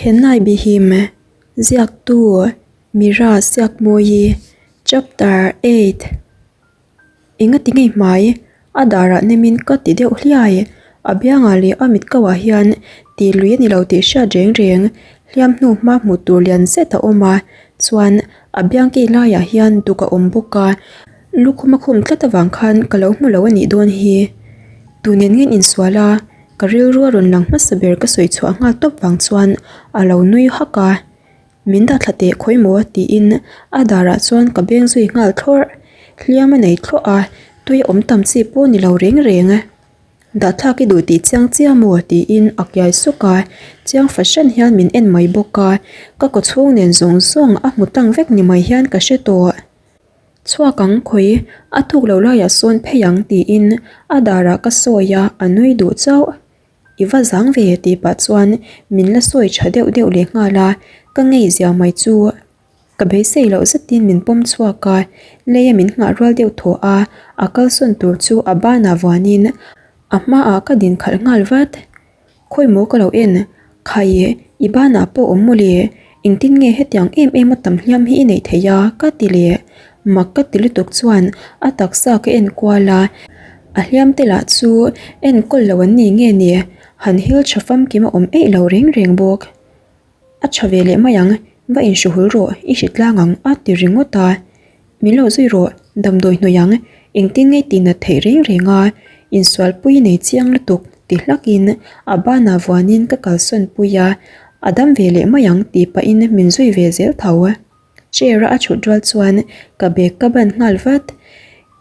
Khenai Bihim, Ziaktu, Mira Siakmawi, Chapter 8 Enga ti ngei hmai? A darah nemin ka ti deuh hliai. A biangah leh a mit kauah hian tih lui a ni lo tih hriat reng reng. Hliam hnu hma hmuh tur lian zet a awm a, chuan a biang kei laiah hian duk a awm bawk a. Lukhum a khum tlat avang khan ka lo hmu lo a nih dawn hi. Tu nen ngen insual a, ka rilru a rawn lang hmasa ber ka sawi chhuah nghal tawp vang chuan a lo nui hak a. Min dah thla teh khawi maw tiin a darah chuan ka beng zui nghal thlawrh. Hliam a nei thlawh a, tui awm tam chi pawh ni lo reng reng. Dahthlak i duh tih chiang chiah maw? tiin a kiai suk a, chiang fahran hian min en mai bawk a, ka kawchhung nen zawng zawng a hmu tlang vek ni mai hian ka hre tawh. Chhuak ang khawi, a thuk lo laiah sawn phei ang tiin a darah ka sawi a, a nui duh chauh. I va zang ve tih pah chuan min la sawi tha deuh deuh leh nghal a, ka ngei zia mai chu. Ka beisei loh zetin min pawm chhuak a, leia min nghah rual deuh thaw a, a kalsawn tur chu a banah vuanin a hmaah ka din khalh nghal vat. Khawi maw ka lo en, khai i banah pawh awm maw le, engtin nge hetiang em em a tam hliam hi i neih theih a ka ti leh, mak ka ti lutuk chuan a taksa ka en kual a, a hliam te lah chu enkawl lo an ni nge ni, han hil tha famkim a awm eih lo reng reng bawk. A tha ve leh mai ang, va inhruhul rawh, i hri tlang ang a ti ringawt a. Min lo zui rawh, damdawi hnawih ang, engtin nge tih nat theih reng reng a, insualpui nei chiang lutuk ti hlakin a banah vuanin ka kalsawn pui a, a dam ve leh mai ang tih pahin min zui ve zel tho. Chair a a thut rual chuan ka bag ka ban nghal vat.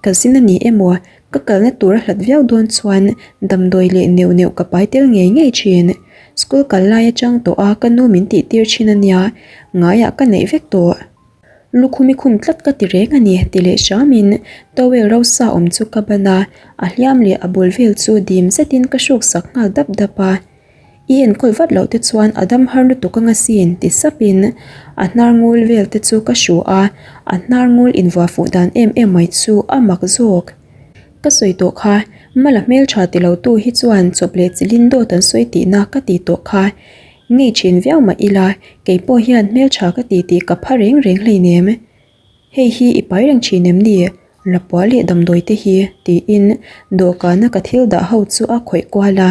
Ka zin a ni emaw, ka kalna tur a hlat viau dawn chuan damdawi leh neuh neuh ka pai tel ngei ngei thin. School kal lai atang tawh a ka nu min tih tir thin a nia, ngaiah ka neih vek tawh. Lukhum i khum tlat ka ti reng a ni ti leh hramin towel rosa awm chu ka ban a, a hliam leh a bul vel chu dim zetin ka hruk sak nghal dap dap a. I enkawl vat loh te chuan a dam har lutuk anga sin ti sapin a hnar ngul vel te chu ka hru a, a hnar ngul invuah fuh dan em em mai chu a mak zawk. Ka sawi tawh kha, Mala hmeltha ti lo tu hi chuan chawp leh chilin dawt an sawi tihna ka ti tawh kha. Ngei thin viau mah ila, kei pawh hian hmeltha ka ti tih ka pha reng reng hleinem. Hei hi i pai reng thin em ni? Lapua leh damdawi te hi, tiin dawhkana ka thil dah ho chu a khawih kual a.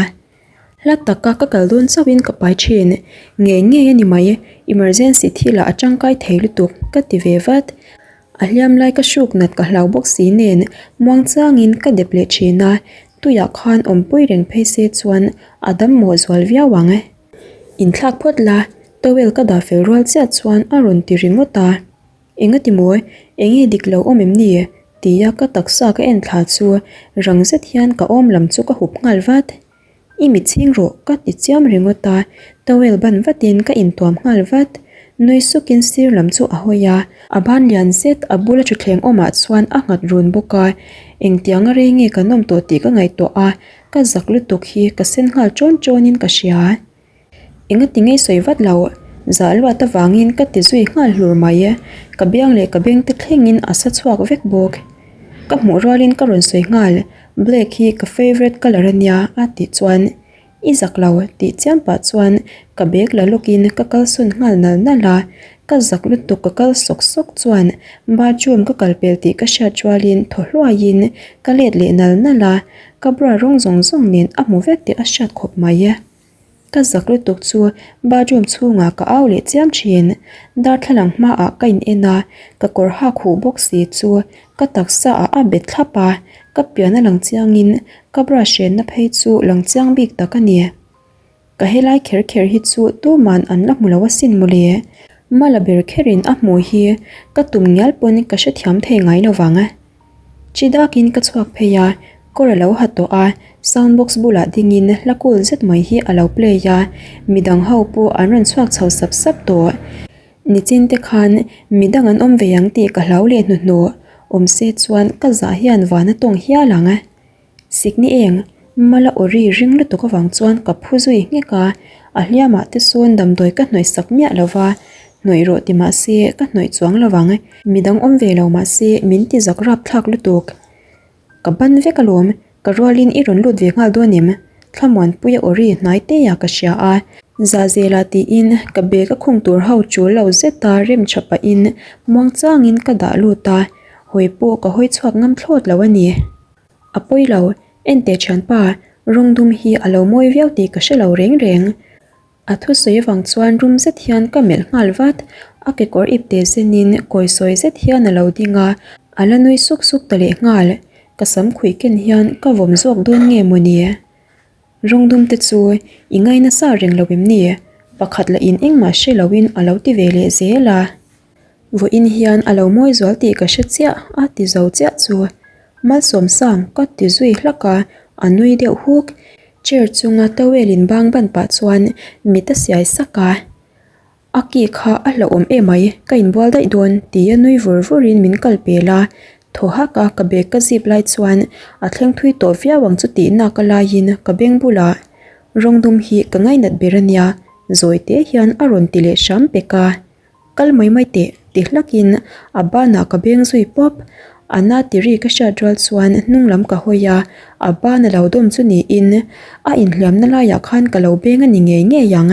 Hla taka ka kal dawn chauhin ka pai thin. Ngei ngei a ni mai, emergency thilah a tangkai thei lutuk, ka ti ve vat. A hliam lai ka hruk nat ka hlau bawk si nen muangchangin ka dep leh thin a, tuiah khan awmpui reng phei se chuan a dam mawh zual viau ang. Inthlak phawt la, towel ka dah fel rual chiah chuan a rawn ti ringawt a. Engati maw? Enge dik lo awm em ni? Tia ka taksa ka en thla chu rang zet hian ka awm lam chu ka hup nghal vat. I mit chhing rawh ka ti chiam ringawt a, towel ban vatin ka intuam nghal vat. Nui sukin sir lam chu a hawi a, a ban lian zet a bula thutthleng awmah chuan a nghat run bawk a. Engtianga rei nge kan awm tawh tih ka ngaihtuah a, ka zak lutuk hi ka sen nghal ṭawn ṭawnin ka hria. Engati ngei sawi vat lo, zah luat avangin ka ti zui nghal hlur mai e. Ka biang leh ka beng te thlengin a sa chhuak vek bawk. Ka hmuh rualin ka rawn sawi nghal, Black hi ka favourite colour a nia a tih chuan I zak lo tih chiam pah chuan ka bag la lawkin ka kalsawn nghal nal nal a, ka zak lutuk ka kal sawk sawk chuan bathroom ka kal pel tih ka hriat rualin thaw hluaiin ka let leh nal nal a, ka bra rawng zawng zawng nen a hmu vek tih a hriat khawp mai e. Ka zak lutuk chu bathroom chhungah ka au leh chiam thin. Darthlalang hmaah ka in en a, ka kawr hak huh bawk si chu ka taksa ah a bet thlap a, ka pian a lang chiangin ka brush renna phei chu lang chiang bik tak a ni. Ka helai kher kher hi chu tuman an la hmu lo asin mawle. Mala ber kherin a hmuh hi ka tum ngial pawn ka hrethiam thei ngai lovang. Chi dakin ka chhuak phei a, kawr a lo ha tawh a, sound box bulah dingin hla cool zet mai hi a lo play a, midang ho pawh an rawn chhuak chho sap sap tawh. Nichin te khan midang an awm ve ang tih ka hlau leh hnuhnawh, awm se chuan ka zah hian van a tawng hial ang. Sikni eng, Mala awri ring lutuk avang chuan ka phu zui nghek a, a hliamah te sawn damdawi ka hnawih sak miah lo va, hnawih rawh ti mah se ka hnawih chuang lo vang, midang awm ve lo mah se min ti zak rap thlak lutuk. Ka ban vek alawm, ka rualin i rawn lut ve nghal dawn em? Thlamuanpuia awri hnai teia ka hria a. Zahzela tiin ka bag a khung tur ho tul lo zeta rem tha pahin muangchangin ka dah lut a, hawi pawh ka hawi chhuak ngam thlawt lo a ni. A pawi lo, enteh thianpa, rawng dum hi a lo mawi viau tih ka hre lo reng reng. A thusawi avang chuan rum zet hian ka melh nghal vat, a kekawr ipte zenin kawi sawi zet hian a lo ding a, a la nui suk suk ta leh nghal. Ka sam khuih ken hian ka vawm zawk dawn nge mawni? Rawng dum te chu i ngai nasa reng lo em ni? Pakhat lah in engmah hre loin a lo ti ve leh zel a. Vawiin hian a lo mawi zual tih ka hre chiah a ti zo chiah chu. Malsawmsang ka ti zui hlak a, a nui deuh huk. Chair chunga towel in bang ban pah chuan mit a siai sak a. A ki kha a hlauhawm emai, ka inbual daih dawn tia nui vur vurin min kal pel a. Thaw hak a ka bag ka zip lai chuan a thleng thui tawh viau ang chu tih nak a laiin ka beng bulah rawng dum hi ka ngainat ber a nia, zawi te hian a rawn ti leh hram pek a. Kal mai mai teh ti hlakin a banah ka beng zui pawp. A na ti ri ka hriat rual chuan hnung lam ka hawi a, a ban a lo dawm chu niin a inhliamna laiah khan ka lo beng a ni ngei ngei ang.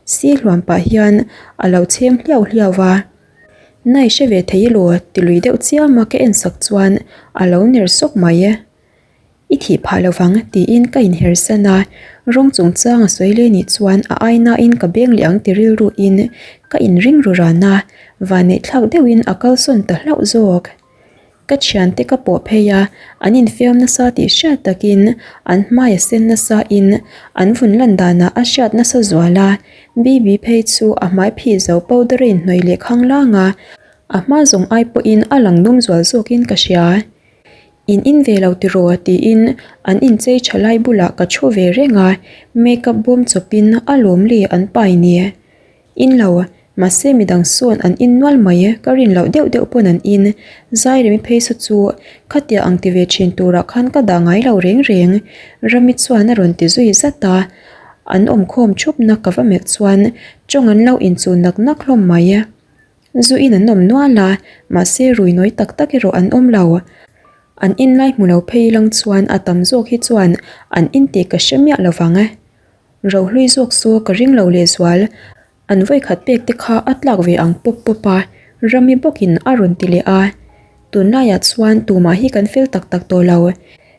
Si hluam pah hian a lo chhem hliau hliau a. Nai hre ve thei elaw ti lui deuh chiam a ka en sak chuan a lo ner sawk mai. I thih phah lo vang tiin ka inher san a, rawng chungchang a sawi leh nih chuan a ainain ka beng leh ang ti rilruin ka inring ru ran a, vanneihthlak deuhin a kalsawn ta hlauh zawk. Ka thiante ka pawh phei a, an infiam nasa tih hriat takin an hmai a sen nasa in an vun lan danah a hriat nasa zual a, Bibi phei chu a hmai phih zo powder a inhnawih leh khanglang a, a hma zawng ai pawhin a lang dum zual zawkin ka hria. In in ve lo tiraw tiin an inchei tha lai bulah ka thu ve reng a, makeup bawm chawpin a lawm le an pai ni. In lo, mahse midang sawn an in nual mai, ka rin loh deuh deuh pawn an in. Zairemi phei saw chu khatia ang ti ve thin turah khan ka dah ngai lo reng reng, Rami chuan a rawn ti zui zat a. An awmkhawm thupna ka va melh chuan tawng an lo inchu nak nak hlawm mai. Zu in an awm nual a, mahse rui nawi tak tak erawh an awm lo. An in lai hmu lo phei lang chuan a tam zawk hi chuan an in tih ka hre miah lo vang. Rohlui zawk saw ka ring lo lehzual, an vawikhat pek te kha a tlak ve ang pawp pawp a, Rami bawkin a rawn ti leh a. Tunlaiah chuan tumah hi kan fel tak tak tawh lo.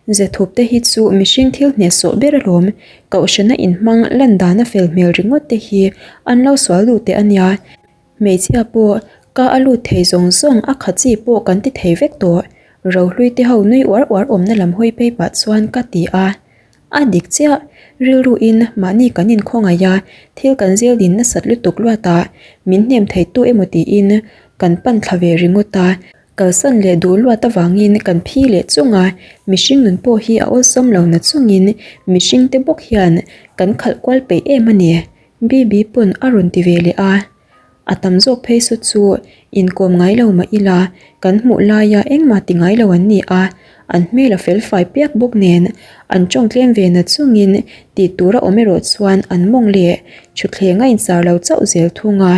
Zethup te hi chu mihring thil hnehsawh ber alawm, kohhrana inhmang lan dana fel hmel ringawt te hi an lo sual duh teh a nia. Hmeichhia pawh ka a lut thei zawng zawng a kha chi pawh kan ti thei vek tawh, Rohlui te ho nui uar uar awmna lam hawi phei pah chuan ka ti a. A dik chiah, rilruin mahni kan inkhawngaih a, thil kan zel din nasat lutuk luat a, min hnem thei tu emaw tiin kan pan thla ve ringawt a, kalsan leh duh luat avangin kan phi leh chung a, mihring nun pawh hi a awlsam lo na chungin mihring te bawk hian kan khalh kual peih em a ni. Bibi pawn a rawn ti ve leh a, a tam zawk phei saw chu inkawm ngai lo mah ila kan hmuh laia engmah ti ngai lo an ni a, an hmel a fel fai piak bawk nen an tawng tlem ve na chungin tih tur a awm erawh chuan an mawng leh thutthleng a inchar lo chauh zel thung a,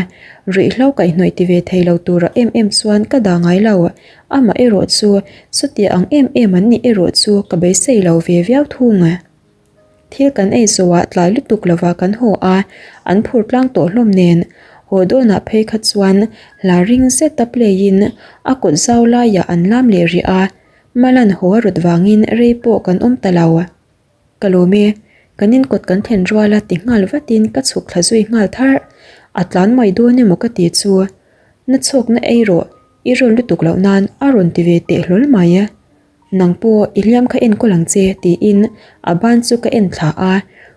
ruihhlo kaihhnawih ti ve thei lo tura em em chuan ka dah ngai lo, amah erawh chu chutia ang em em an nih erawh chu ka beisei lo ve viau thung. Thil kan ei zawhah tlai lutuk lovah kan haw a, an phur tlang tawh hlawm nen. Haw dawnah phei kha chuan hla ring zeta play in a kawt zau laiah an lam leh rih a, Malan haw a rawt vangin rei pawh kan awm ta lo. Ka lawm e, kan inkawt kan thlen ruala ti nghal vatin ka chhuk thla zui nghal tharh. A tlan mai dawn emaw ka ti chu. Na chhawkna ei rawh, i rawn lutuk loh nan a rawn ti ve teh hlawl mai. Nang pawh i hliam kha enkawl ang che tiin a ban chu ka en thla a,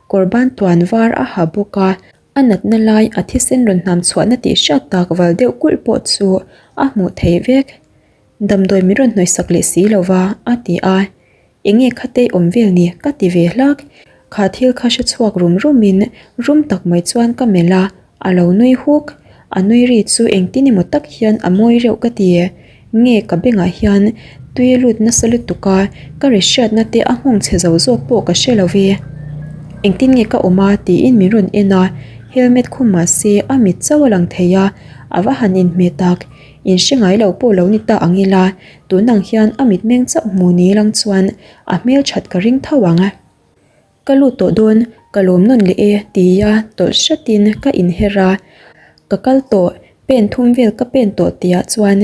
kawr ban tuan var a ha bawk a, a natna lai a thisen rawn hnam chhuahna tih hriat tak val deuh kulh pawh chu a hmuh theih vek. Damdawi min rawn hnawihsak leh si lo va a ti a, enge khatei awm vel ni ka ti ve hlak, kha thil kha hre chhuak rum rum in rum tak mai chuan ka melh a, A lo nui huk, a nui ri chu engtin emaw tak hian a mawi reuh ka ti. Nge ka bengah hian tui lut nasa lutuk a, ka ri hriatna te a nghawng chhe zo zawk pawh ka hre lo ve. Engtin nge ka awm a tiin min rawn en a, helmet khum mah se a mit chauh a lang thei a, a va han inhmeh tak. In hre ngai lo pawh lo ni ta ang ila, tunang hian a mitmeng chauh hmu ni lang chuan a hmelthat ka ring tho ang. Ka lut tawh dawn, ka lawm nawn leh e tia tawlh hratin ka inher a. Ka kal tawh, pen thum vel ka pen tawh tihah chuan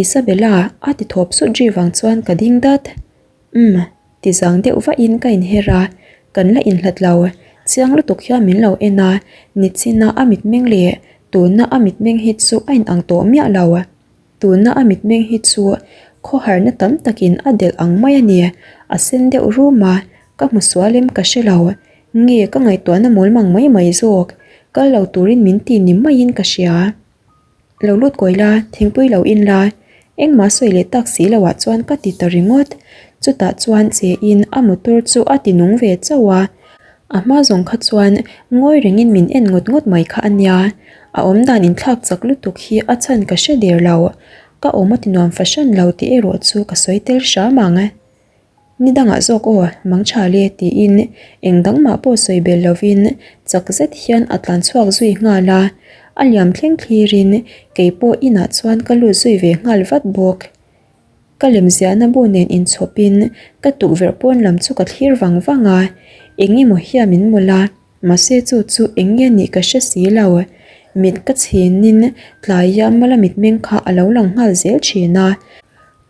Isabella a ti thawp sut ri vang chuan ka ding dat. Umm, ti zang deuh vahin ka inher a, kan la inhlat lo. Chiang lutuk hian min lo en a, nichina a mitmeng leh tuna a mitmeng hi chu a inang tawh miah lo. Tuna a mitmeng hi chu khawharna tam takin a delh ang mai a ni, a sen deuh rum a, ka hmu sual em ka hre lo. Nge ka ngaihtuahna mawl mang mai mai zawk, kal lo turin min ti ni maiin ka hria. Lo lut kawi la, thingpui lo in la, engmah sawi leh tak si loah chuan ka ti ta ringawt. Chutah chuan che in a motor chu a ti nung ve chauh a, A hma zawng kha chuan ngawi rengin min en ngawt ngawt mai kha a nia. A awmdan inthlak chak lutuk hi a chhan ka hre der lo. Ka awm a ti nuam fahran lo tih erawh chu ka sawi tel hram ang. Ni dangah zawk aw, mang tha le tiin eng dang mah pawh sawi bel lovin chak zet hian a tlan chhuak zui nghal a. A liam thleng thlirin kei pawh inah chuan ka lut zui ve nghal vat bawk. Ka lemziahna bu nen inchhawpin ka tukverh pawn lam chu ka thlir vang vang a, eng emaw hian min mawlh a, mahse chu chu eng nge nih ka hre si lo. Mit ka chhinin tlaia mala mitmeng kha a lo lang nghal zel thin a,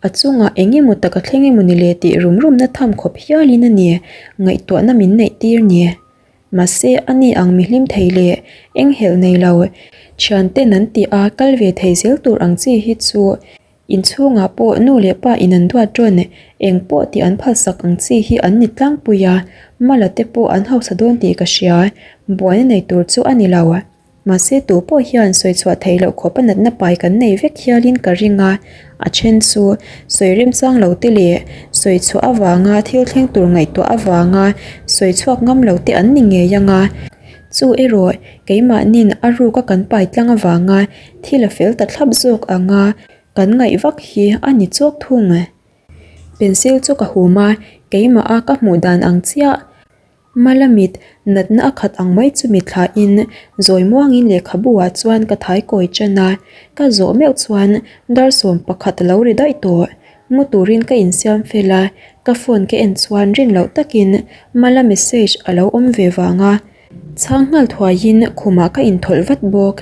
a chungah eng emaw tak a thleng emaw ni le tih rum rumna tham khawp hialin a ni ngaihtuahna min neih tir ni. Mahse ani ang mi hlim thei leh eng helh nei lo thianten an tih a kal ve thei zel tur ang chi hi chu Inchhungah pawh nu leh pa in an duat rawn eng pawh tih an phalsak ang chi hi an ni tlangpui a, Mala te pawh an hausa dawn tih ka hria, buaina nei tur chu a ni lo. Mahse tu pawh hian sawi chhuah theih loh khawp a natna pai kan nei vek hialin ka ring a, a then chu sawi remchang lo te leh sawi chhuah avanga thil thleng tur ngaihtuah avanga sawi chhuak ngam lo te an ni ngei ang a, chu erawh keimahnin a ruka kan pai tlang avanga Thil a fel ta thlap zawk ang a, kan ngaih vak hi a ni chawk thung. Pencil chu ka hum a, keimah a ka hmuh dan ang chiah. Mala mit natna a khat ang mai chu mithlain zawi muangin lehkhabu ah chuan ka thai kawi tan a, ka zawh meuh chuan darsawm pakhat a lo ri daih tawh. Mu turin ka insiam fel a, ka phone ka en chuan rin loh takin Mala message a lo awm ve vang a. Chhang nghal thuaiin khumah ka inthawlh vat bawk.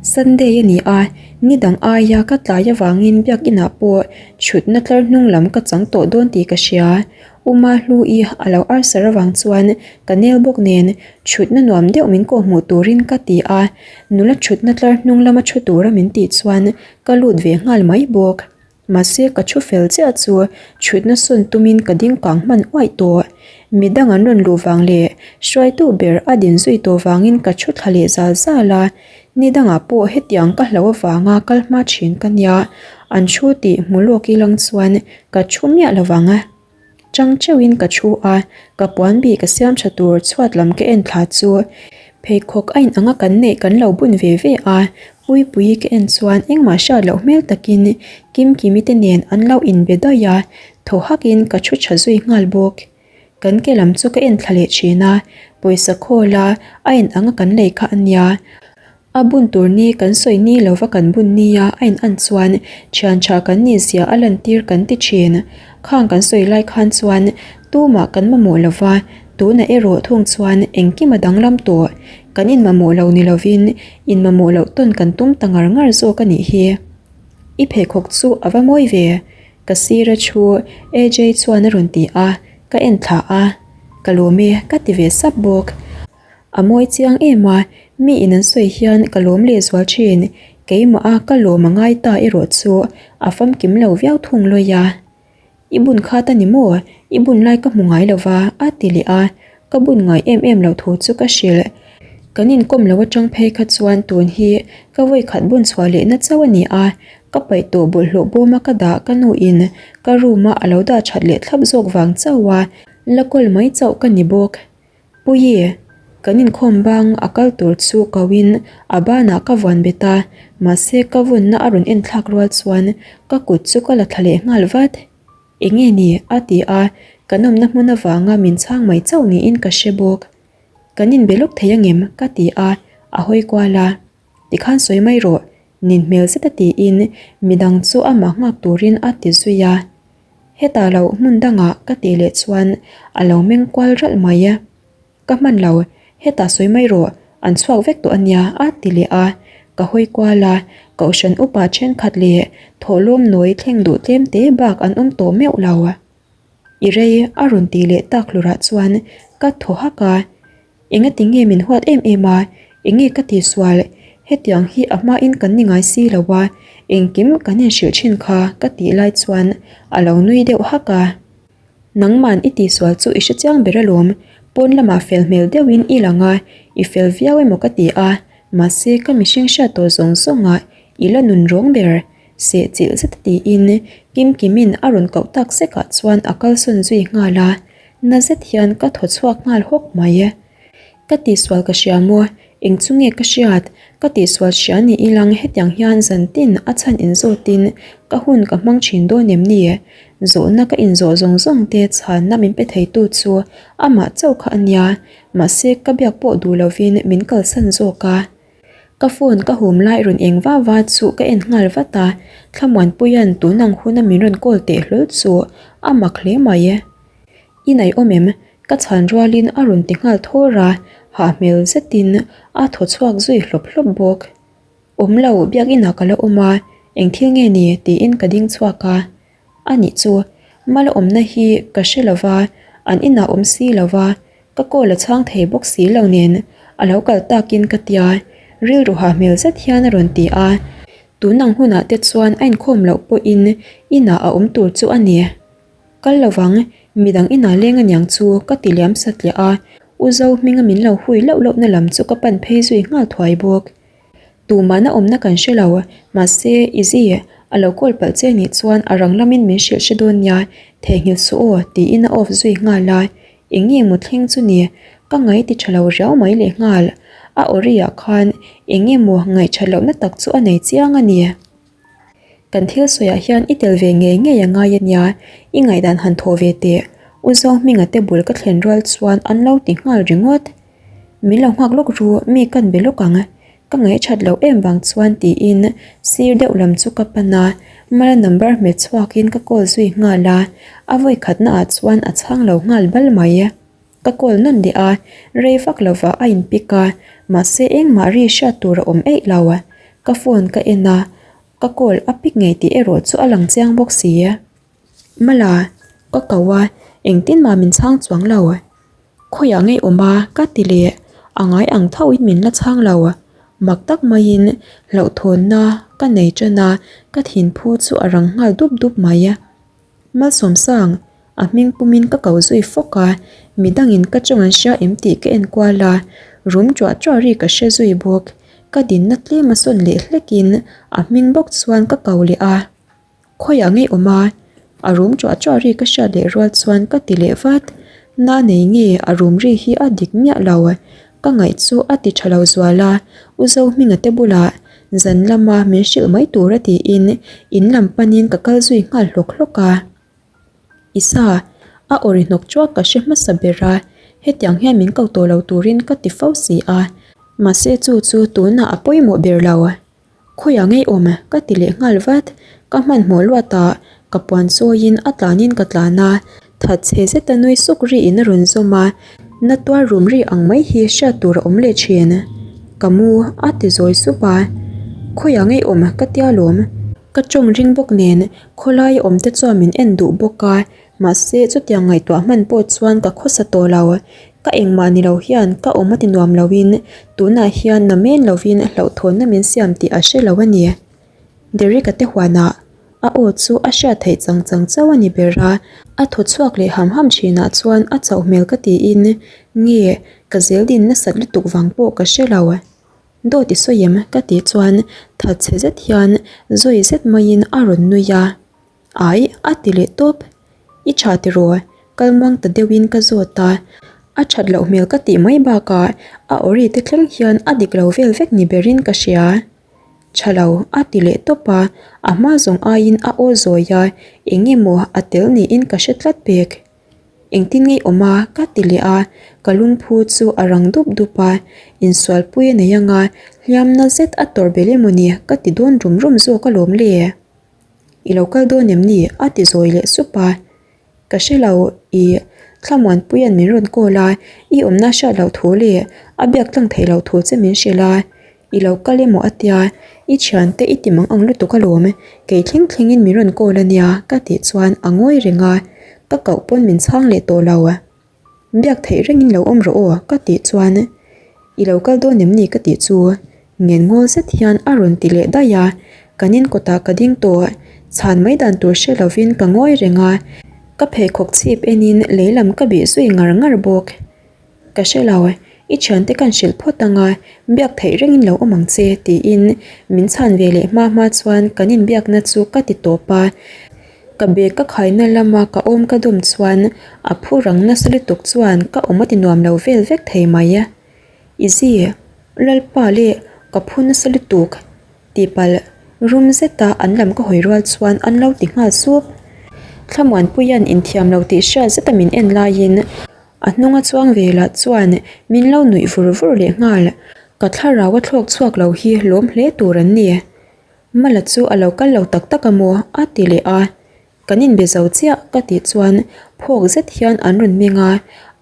Sunday a ni a, ni dang aia ka tlai avangin biakinah pawh thutna tlar hnung lam ka chang tawh dawn tih ka hria. Uma Hlu-i a lo arsar avang chuan ka nel bawk nen thutna nuam deuh min kawhhmuh turin ka ti a, nula thutna tlar hnung lama thu tura min tih chuan ka lut ve nghal mai bawk. Mahse ka thu fel chiah chu thutna sawn tumin ka ding kang hman uaih tawh. Midang an rawn luh vang leh hruaitu ber a din zui tawh vangin ka thu thla leh zal zal a. Ni dangah pawh hetiang ka hlo avanga kal hma thin ka nia, an thu tih hmu lawk ilang chuan ka thu miah lovang. Chang teuhin ka thu a, ka puan bih ka siam tha tur chhuat lam ka en thla chu pheikhawk a inang a kan neih kan lo bun ve ve a, Puipuii ka en chuan engmah hriat loh hmel takin Kimkimi te nen an lo inbe daih a, thaw hakin ka thu tha zui nghal bawk. Kan ke lam chu ka en thla leh thin a, pawisa khawl a a inang a kan lei kha a nia. A bun tur ni kan sawi ni lova kan bun nia a in an chuan thian tha kan nih zia a lantir kan ti thin. Khang kan sawi lai khan chuan tumah kan mamawh lova, tunah erawh thung chuan engkim a danglam tawh. Kan inmamawh lo ni lovin inmamawh loh tawn kan tum ta ngar ngar zawk a nih hi. I pheikhawk chu a va mawi ve, ka sira thu AJ chuan a rawn ti a, ka en thla a, ka lawm e ka ti ve sap bawk. A mawi chiang em a, mi in an sawi hian ka lawm leh zual thin, keimah a ka lawm a ngai ta erawh chu a famkim lo viau thung lawi a. I bun khat a ni maw? I bun lai ka hmu ngai lo va, a ti leh a, ka bun ngai em em lo thu chu ka hrilh. Kan inkawm lo atang phei kha chuan tun hi ka vawikhat bun chhuah lehna chauh a ni a, ka paih tawh bawlhhlawh bawma ka dah ka nu in ka room a a lo dah that leh thlap zawk vang chauh a, la kawl mai chauh ka ni bawk. Puii, kan inkhawm bang a kal tur chu ko in a banah ka vuan bet a, mahse ka vunna a rawn en thlak rual chuan ka kut chu ka la thla leh nghal vat. Enge ni? a ti a, kan awmna hmun avanga min chhang mai chauh niin ka hre bawk. Kan inbe lawk thei angem? ka ti a, a hawi kual a. Tikhan sawi mai rawh, nin hmel zeta tiin midang chu amah nghak turin a ti zui a. Hetah loh hmun dangah ka tih leh chuan a lo meng kual ralh mai. Ka hman lo, hetah sawi mai rawh, an chhuak vek tawh a nia a ti leh a. Ka hawi kual a, Kohhran upa thenkhat leh thawhlawm nawi thleng duh tlem te bak an awm tawh meuh lo. I rei a rawn tih leh tak hlurah chuan ka thaw hak a, Engati nge min huat em em a, enge ka tihsual, hetiang hi a hmain kan ni ngai si lo a, engkim kan inhrilh thin kha ka tih lai chuan a lo nui deuh hak a. Nangman i tihsual chu i hrechiang ber alawm, pawn lamah fel hmel deuhin i lang a, i fel viau emaw ka ti a, mahse ka mihring hriat tawh zawng zawngah i la nun rawng ber, seh chilh zet a tiin Kimkimin a rawn koh tak sekah chuan a kalsawn zui nghal a, na zet hian ka thaw chhuak nghal hawk mai. Ka tihsual ka hria maw? Eng chu nge ka hriat? Ka tihsual hria ni ilang hetiang hian zan tin a chhan inzawtin ka hun ka hmang thin dawn em ni? Zawhna ka inzawh zawng zawng te chhanna min pe theitu chu amah chauh kha a nia, mahse ka biak pawh duh lovin min kalsan zawk a. Ka phone ka hum lai rawn eng va va chu ka en nghal vat a, Thlamuanpuia'n tun ang huna min rawn call teh hlawl chu a mak hle mai. I nei awm em? Ka chhan rualin a rawn ti nghal thawr a, hah hmel zetin a thaw chhuak zui hlawp hlawp bawk. Awm lo, biakinah ka la awm a, eng thil nge ni? tiin ka ding chhuak a. A nih chu, mala awmna hi ka hre lo va, an inah awm si lo va, ka call a chhang thei bawk si lo nen a lo kal takin ka tia, rilru hah hmel zet hian a rawn ti a. Tun ang hunah te chuan a inkhawm loh pawhin inah a awm tur chu a ni. Kal lovang, midang inah leng aniang chu ka ti liam satliah a, U Zohminga min lo hui loh lohna lam chu ka pan phei zui nghal thuai bawk. Tumahna awmna kan hre lo, mahse Izzy a lo call palh che nih chuan a rang lamin min hrilh hre dawn nia, theihnghilh suh aw tiin a off zui nghal a, eng nge maw thleng chu ni, ka ngaih ti tha lo riau mai leh nghal, a awri ah khan eng nge maw ngaih that lohna tak chu a nei chiang a ni. Kan thil sawiah hian i tel ve ngei ngei a ngai a nia, i ngaihdan han thawh ve teh, U Zohminga te bul ka thlen rual chuan an lo ti nghal ringawt. Min lo nghak lawk ru, mi kan be lawk ang. Ka ngaih that loh em vang chuan tiin sir deuh lam chu ka pan a, Mala number hmet chhuakin ka call zui nghal a, a vawi khatnaah chuan a chhang lo nghal bal mai. Ka call nawn leh a, rei vak lovah a in pick a, mahse engmah ri hriat tur a awm eih lo. Ka phone ka en a, ka call a pick ngei tih erawh chu a lang chiang bawk si. Mala, ka ko a, engtin mah min chhang chuang lo. Khawiah ngei awm a, ka ti leh, a ngai ang tho in min la chhang lo. Mak tak maiin hlauhthawnna ka nei tan a, ka thinphu chu a rang nghal dup dup mai. Malsawmsang, a hming pumin ka ko zui fawk a, midangin ka tawng an hria em tih ka en kual a, rum ṭuah ṭuah ri ka hre zui bawk. Ka dinna tlem a sawn leh hlekin a hming bawk chuan ka ko leh a. Khawiah ngei awm a? A rum ṭuah ṭuah ri ka hriat leh rual chuan ka ti leh vat. Na nei nge a rum ri hi a dik miah lo. Ka ngaih chu a ti ṭha lo zual a, U Zohminga te bulah zan lama min hrilh mai tura tiin in lam panin ka kal zui nghal hlawk hlawk a. Isa, a aw ri hnawk ṭuak ka hre hmasa ber a, hetiang hian min ko tawh lo turin ka ti fo si a, mahse chu chu tunah a pawimawh ber lo. Khawiah ngei awm ka ti leh nghal vat, ka hmanhmawh luat a, ka puan chawiin a tlanin ka tlan a, that chhe zeta nui suk riin a rawn zawm a, na tuar rum ri ang mai hi hriat tur a awm leh thin. Ka mu a ti zawi sup a, khawiah ngei awm ka tia lawm, ka tawng ring bawk nen khawlaia awm te chuan min en duh bawk a, Mahse, chutiang ngaihtuah hman pawh chuan ka khawsa tawh lo. Ka engmah ni lo hian ka awm a ti nuam loin tunah hian na men lovin hlauhthawnna min siam tih a hre lo a ni. Derek-a te huanah a aw chu a hriat theih chang chang chauh a ni ber a, a thaw chhuak leh ham ham thinah chuan a chauh hmel ka tiin nge ka zeldin nasat lutuk vang pawh ka hre lo. Dawt i sawi em? ka tih chuan thatchhe zet hian zawi zet maiin a rawn nui a. Ai, a ti leh tawp. I tha tiraw? Kal muang ta deuhin ka zawt a. A that loh hmel ka tih mai bakah a awri te thleng hian a dik lo vel vek ni berin ka hria. Tha lo, a ti leh tawp a, a hma zawng aiin a aw zawi a, eng emaw a tel niin ka hre tlat pek. Engtin ngei awm a? ka ti leh a, ka lungphu chu a rang dup dup a, insualpui a nei anga hliamna zet a tawrh belh emaw ni ka ti dawn rum rum zawk alawm le. I lo kal dawn em ni? a ti zawi leh sup a. Ka hre lo, i Thlamuanpuia'n min rawn call a, i awmna hriat loh thu leh a biak tlang theih loh thu che min hrilh a, i lo kal emaw a tia, i thiante i ti mang ang lutuk alawm, kei thleng thlengin min rawn call a nia ka tih chuan a ngawi reng a, ka koh pawn min chhang leh tawh lo. Biak theih rengin lo awm rawh aw ka tih chuan I lo kal dawn em ni ka tih chu ngen ngawl zet hian a rawn ti leh daih a, kan in kawtah ka ding tawh, chhan mai dan tur hre lovin ka ngawi reng a, ka pheikhawk chhip enin lei lam ka bih zui ngar ngar bawk. Ka hre lo, i thiante kan hrilh phawt ang a, biak theih rengin lo awm ang che tiin min chhan ve leh hma hma chuan kan inbiakna chu ka ti tawp a. Ka bag ka khaina lama ka awm ka dawm chuan a phu rang nasa lutuk chuan ka awm a ti nuam lo vel vek thei mai. Izzy, Lalpa leh ka phu nasa lutuk tihpalh rum zeta an lam ka hawi rual chuan an lo ti nghal sup. Thlamuanpuia'n inthiam lo tih hriat zeta min en laiin a hnunga chuang ve lah chuan min lo nuih vur vur leh nghal. Ka thlarau a thlawk chhuak lo hi lawm hle tur an ni. Mala chu a lo kal lo tak tak a maw? a ti leh a, Kan inbe zo chiah ka tih chuan phawk zet hian an rawn meng a,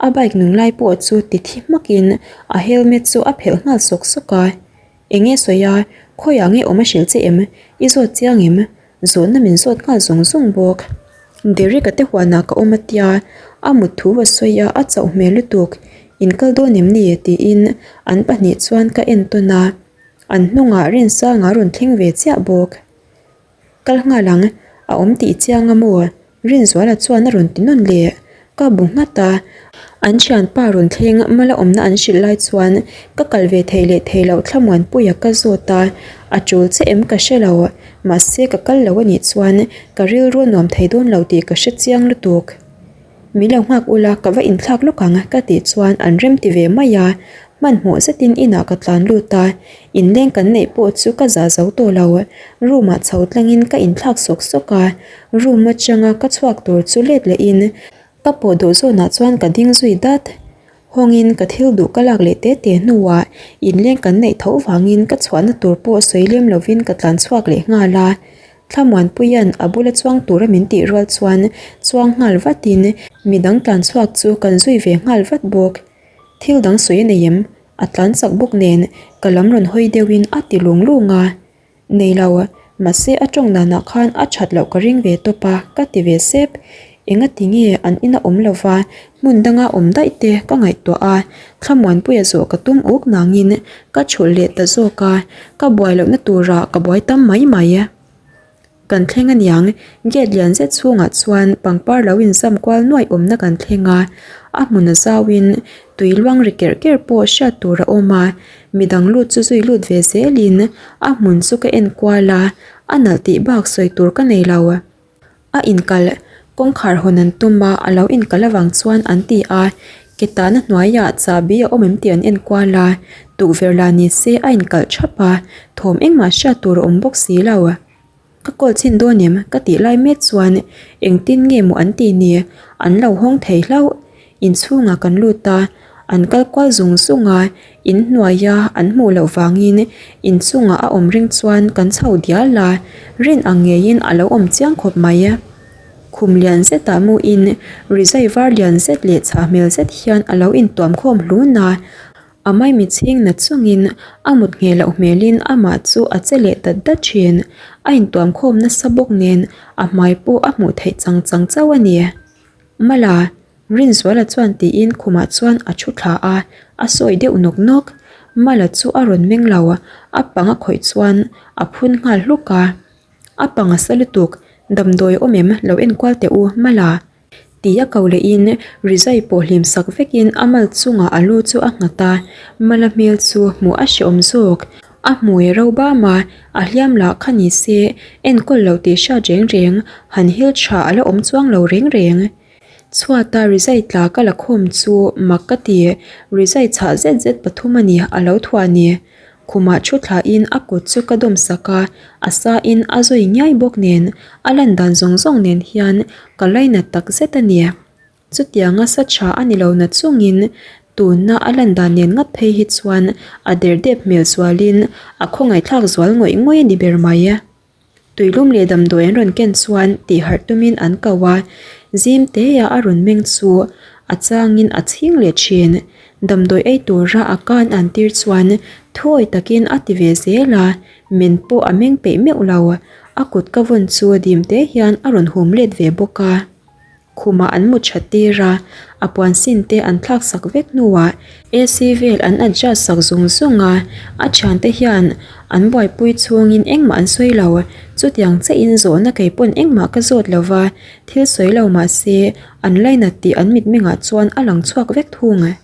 a bike nung lai pawh chu ti thi hmakin a helmet chu a phelh nghal sawk sawk a, Eng nge sawi a, khawiah nge awm a hrilh che em? I zawt chiang em? Zawhna min zawt nghal zung zung bawk. Derek-a te huanah ka awm a tia, a mut thu a sawi a, a chauh hmel lutuk. In kal dawn em ni? tiin an pahnih chuan ka en tawn a. An hnungah Rinsanga rawn thleng ve chiah bawk. Kal nghal ang, a awm tih chiang a maw? Rinzuala chuan a rawn ti nawn leh. Ka bu nghat a, an thianpa rawn thleng mala awmna an hrilh lai chuan ka kal ve thei leh thei loh Thlamuanpuia ka zawt a, a tul che em ka hre lo, mahse ka kal lo a nih chuan ka rilru a nuam thei dawn lo tih ka hre chiang lutuk. Min lo nghak ula ka va inthlak lawk ang ka tih chuan an rem ti ve mai a, hmanhmawh zetin inah ka tlan lut a, inleng kan neih pawh chu ka zah zo tawh lo, room ah chho tlangin ka inthlak sawk sawk a, room atanga ka chhuak tur chu let lehin ka pawh duh zawnah chuan ka ding zui dat, hawngin ka thil duh ka lak leh te te hnuah inleng kan neih tho vangin ka chhuahna tur pawh sawi lem lovin ka tlan chhuak leh nghal a. Thlamuanpuia'n a bula chuang tura min tih rual chuan chuang nghal vatin midang tlan chhuak chu kan zui ve nghal vat bawk. Thil dang sawi a nei em? A tlan chak bawk nen ka lam rawn hawi deuhin a ti lung lung a. Nei lo, mahse a tawng danah khan a that loh ka ring ve tawp a ka ti ve sep. Engati nge an ina awm lova hmun danga awm daih te ka ngaihtuah a, Thlamuanpuia zawh ka tum uk nangin ka chhulh leh ta zawk a, ka buai lohna turah ka buai tam mai mai. Kan thleng aniang, gate lian zet chhungah chuan pangpar lo inzam kual nuaih awmna kan thleng a, a hmun a zauin tui luang ri kerh kerh pawh hriat tur a awm a, midang lut chu zui lut ve zelin a hmun chu ka en kual a, a nalh tih bak sawi tur ka nei lo. A inkalh, kawngkhar hawn an tum a, a lo inkalh avang chuan an ti a, ke tahna hnuaiah chahbi a awm em tih an en kual a, tukverh lah ni se a inkalh thap a, thawm engmah hriat tur a awm bawk si lo. Ka call chhin dawn em? ka tih lai mek chuan engtin nge maw an tih ni, an lo hawng thei hlauh. Inchhungah kan lut a, an kal kual zung zung a, in hnuaia an hmuh loh vangin inchungah a awm ring chuan kan chho dial a, rin ang ngeiin a lo awm chiang khawp mai. Khum lian zetah muin rizai var lian zet leh chhah hmel zet hian a lo intuam khawm hlun a, a maimi chhing na chungin a mut ngheh loh hmelin amah chu a che leh dat dat thin, a intuam khawm nasa bawk nen a hmai pawh a hmuh theih chang chang chauh a ni. Mala, Rinzuala chuan tiin khumah chuan a thu thla a, a sawi deuh nawk nawk. Mala chu a rawn meng lo, a pang a khawih chuan a phun nghal hluk a. A pang a sa lutuk, damdawi awm em lo enkual teh u Mala. Ti a ko lehin rizai pawh hlim sak vekin a mal chungah a lu chu a nghat a, Mala hmel chu hmuh a hrehawm zawk. A hmui ro bam a, a hliam lah kha ni se, enkawl loh tih hriat reng reng, han hil tha a la awm chuang lo reng reng. Chhuata rizai tla ka la khawm chu mak ka ti, rizai chhah zet zet pathum a ni a lo thuah ni. Khumah thu thlain a kut chu ka dawm sak a, a sain a zawi ngiai bawk nen, a lan dan zawng zawng nen hian ka lainat tak zet a ni. Chutianga sa tha a ni lo na chungin tuna a lan dan nen ngat phei hi chuan a derdep hmel zualin a khawngaihthlak zual ngawih ngawih a ni ber mai. Tuilum leh damdawi an rawn ken chuan tih harh tumin an ko a. Zim teia a rawn meng chu a changin a chhing leh thin. Damdawi ei tura a kan an tir chuan thuawi takin a ti ve zel a, men pawh a meng peih meuh lo. A kut ka vawn chu dim te hian a rawn hum let ve bawk a. Khumah an mu that tir a, a puan sin te an thlak sak vek hnuah AC vel an adjust sak zung zung a, a thiante hian an buaipui chhungin engmah an sawi lo. Chutiang chiahin zawhna kei pawn engmah ka zawt lo va, thil sawi lo mah se an lainat tih an mitmengah chuan a lang chhuak vek thung.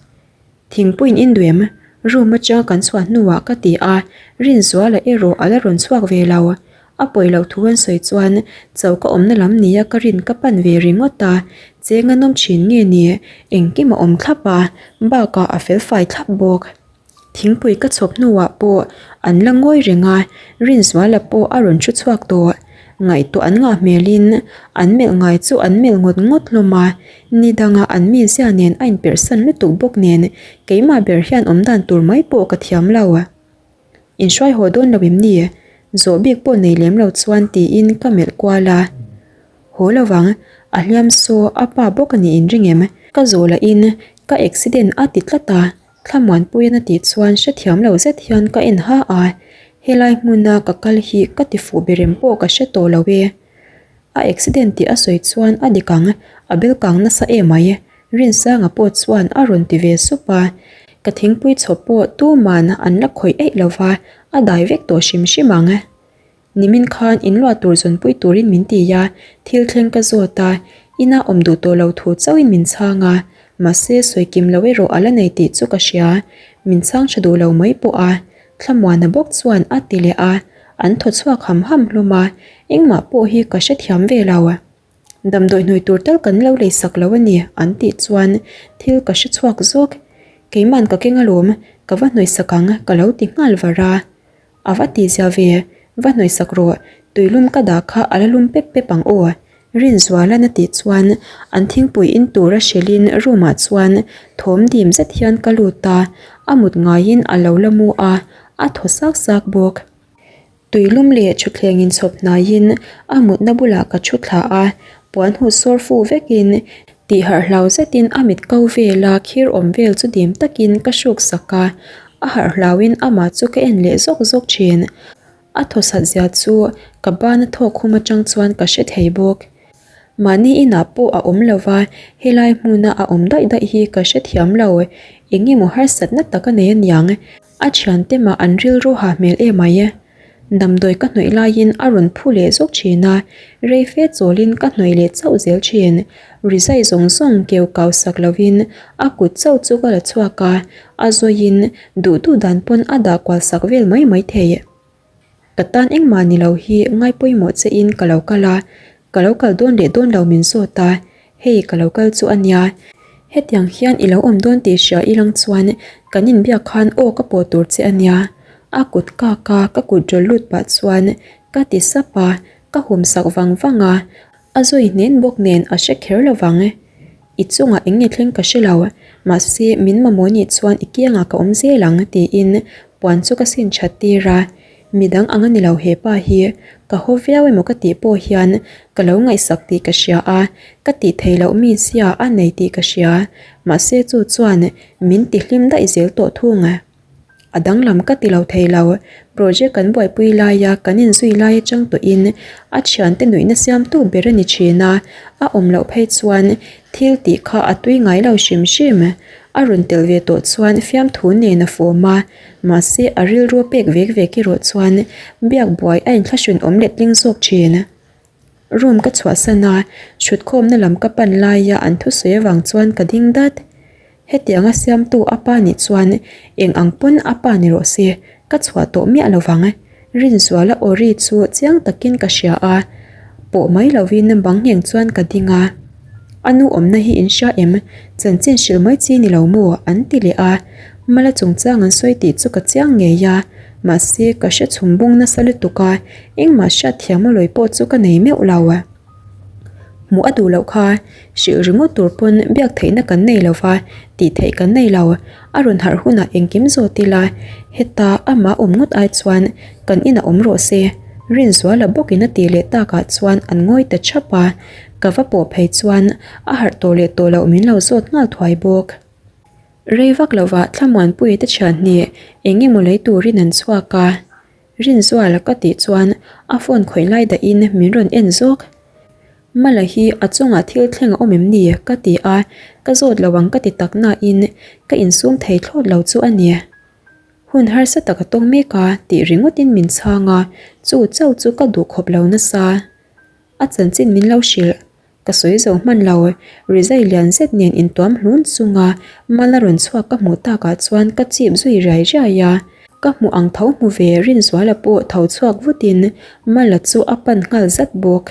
Thingpuiin induem, room atanga kan chhuah hnuah ka ti a, Rinzuala erawh a la rawn chhuak ve lo. A pawi loh thu an sawi chuan choka awmna lam nia ka rin ka pan ve ringawt a, cheng a nawm thin nge ni, engkim a awm thlap a, bakah a felfai thlap bawk. Thingpui ka chhawp hnuah pawh an la ngawi reng a, Rinzuala pawh a rawn thu chhuak tawh. Ngaihtuah an ngah hmelin an melh ngai chu an melh ngawt ngawt hlawm a, ni dangah an mizia nen a inperhsan lutuk bawk nen keimah ber hian awm dan tur mai pawh ka thiam lo. Inhruai haw dawn lo em ni? Zawh bik pawh nei lem lo chuan tiin ka melh kual a. Haw lo vang, a hliam saw a pa bawk a nih inring em? Ka zawh lahin ka accident a ti tlat a. Thlamuanpuiin a tih chuan hrethiam lo zet hian ka en ha a, helai hmuna ka kal hi ka ti fuh berem pawh ka hre tawh lo e. A accident tih a sawi chuan a dik ang, a bel kang nasa em ai, Rinsanga pawh chuan a rawn ti ve sup a, ka thingpui chhawp pawh tuman an la khawih eih lo va, a dai vek tawh hrim hrim ang. Nimin khan inluah tur zawnpui turin min ti a, thil thleng ka zawt a, ina awm duh tawh lo thu chauhin min chhang a, mahse sawi kim lo erawh a la nei tih chu ka hria, min chhang tha duh lo mai pawh a, Thlamuana bawk chuan a ti leh a, an thaw chhuak ham ham hlawm a, engmah pawh hi ka hrethiam ve lo. Damdawi hnuai tur tal kan lo lei sak lo a ni an tih chuan thil ka hre chhuak zawk, keiman ka keng alawm, ka va hnuai sak ang ka lo ti nghal var a. A va ti zia ve, va hnawih sak rawh, tuilum ka dah kha a la lum pep pep ang aw. Rinzualan a tih chuan an thingpui in tura hrilhin room ah chuan thawm dim zet hian ka lut a, a mut ngaiin a lo la mu a, a thaw sak sak bawk. Tuilum leh thutthleng inchhawp hnaiin a mutna bulah ka thu thla a, puan huh sawr fu vekin Tih harh hlau zetin a mit ko vela khir awm vel chu dim takin ka hruk sak a, a harh hlauin amah chu ka en leh zawk zawk thin. A thaw sat zia chu ka bana thawk khum atang chuan ka hre thei bawk. Mahni inah pawh a awm lo va, helai hmuna a awm daih daih hi ka hrethiam lo. Eng emaw harsatna tak a nei aniang. A thiante mah an rilru ha hmel em ai. Damdawi ka hnawih laiin a rawn phu leh zawk thin a, rei fe chawlin ka hnawih leh chauh zel thin. Rizai zawng zawng keu kau sak lovin a kut chauh chu ka la chhuak a, a zawiin duh duh dan pawn a dah kual sak vel mai mai thei. Ka tan engmah ni lo hi ngai pawimawh che in ka lo kal a, ka lo kal dawn leh dawn lo min zawt a, hei ka lo kal chu a nia. Hetiang hian i lo awm dawn tih hria i lang chuan kan inbiak khan aw ka pawh tur che a nia. A kut kak a, ka kut rawl lut pah chuan ka ti sap a, ka hum sak vang vang a, a zawi hnen bawk nen a hre kher lo vang. I chungah eng nge thleng ka hre lo, mahse min mamawh nih chuan i kiangah ka awm zel ang tiin puan chu ka sin that tir a, midang ang a ni lo hepa hi, ka haw viau emaw ka tih pawh hian ka lo ngaihsak tih ka hria a, ka tih theih loh mi zia a nei tih ka hria, mahse chu chuan min ti hlim daih zel tawh thung. A danglam ka ti lo thei lo. Project kan buaipui laia kan inzui lai atang tawhin a thiante nuihna siamtu ber a ni thin a, a awm loh phei chuan thil tih kha a tui ngai lo hrim hrim. A rawn tel ve tawh chuan fiamthu nen a fawm a, mahse a rilru a pek vek vek erawh chuan biak buai a inthlahrun awm letling zawk thin. Room ka chhuahsan a, thutkhawmna lam ka pan laia an thusawi avang chuan ka ding dat. Hetianga siamtu a pa nih chuan eng ang pawn a pa ni rawh se, ka chhuah tawh miah lo vang. Rinzuala aw ri chu chiang takin ka hria a, pawh mai lovin bang ngheng chuan ka ding a. A nu awmna hi in hria em? Chanchin hrilh mai chi ni lo maw? an ti leh a. Mala chungchang an sawi tih chu ka chiang ngei a, mahse ka hre chhum bung nasa lutuk a, engmah hriatthiam a lawi pawh chu ka nei meuh lo. Hmuh a duh loh kha, hrilh ringawt tur pawn biak theihna kan nei lo va, tih theih kan nei lo. A rawn harh hunah engkim zawt ila, heta amah awm ngawt ai chuan kan inah awm rawh se. Rinzuala bawkin a tih leh takah chuan an ngawi ta thap a. Ka va pawh phei chuan a harh tawh leh tawh loh min lo zawt nghal thuai bawk. Rei vak lovah Thlamuanpuii te thianhnih eng emaw lei turin an chhuak a, Rinzuala ka tih chuan a phone khawih lai dahin min rawn en zawk. Mala hi a chungah thil thleng a awm em ni? ka ti a, ka zawt lo ang ka ti tak nain ka insum thei thlawt lo chu a ni. Hun harsa tak a tawng mek a tih ringawtin min chhang a, chu chauh chu ka duh khawp lo nasa. A chanchin min lo hrilh. Ka sawi zo hman lo, rizai lian zet nen intuam hlun chunga mal a rawn chhuak ka hmuh takah chuan ka chip zui riai riai a. Ka hmuh ang tho hmu ve Rinzuala pawh tho chhuak vutin Mala chu a pan nghal zat bawk.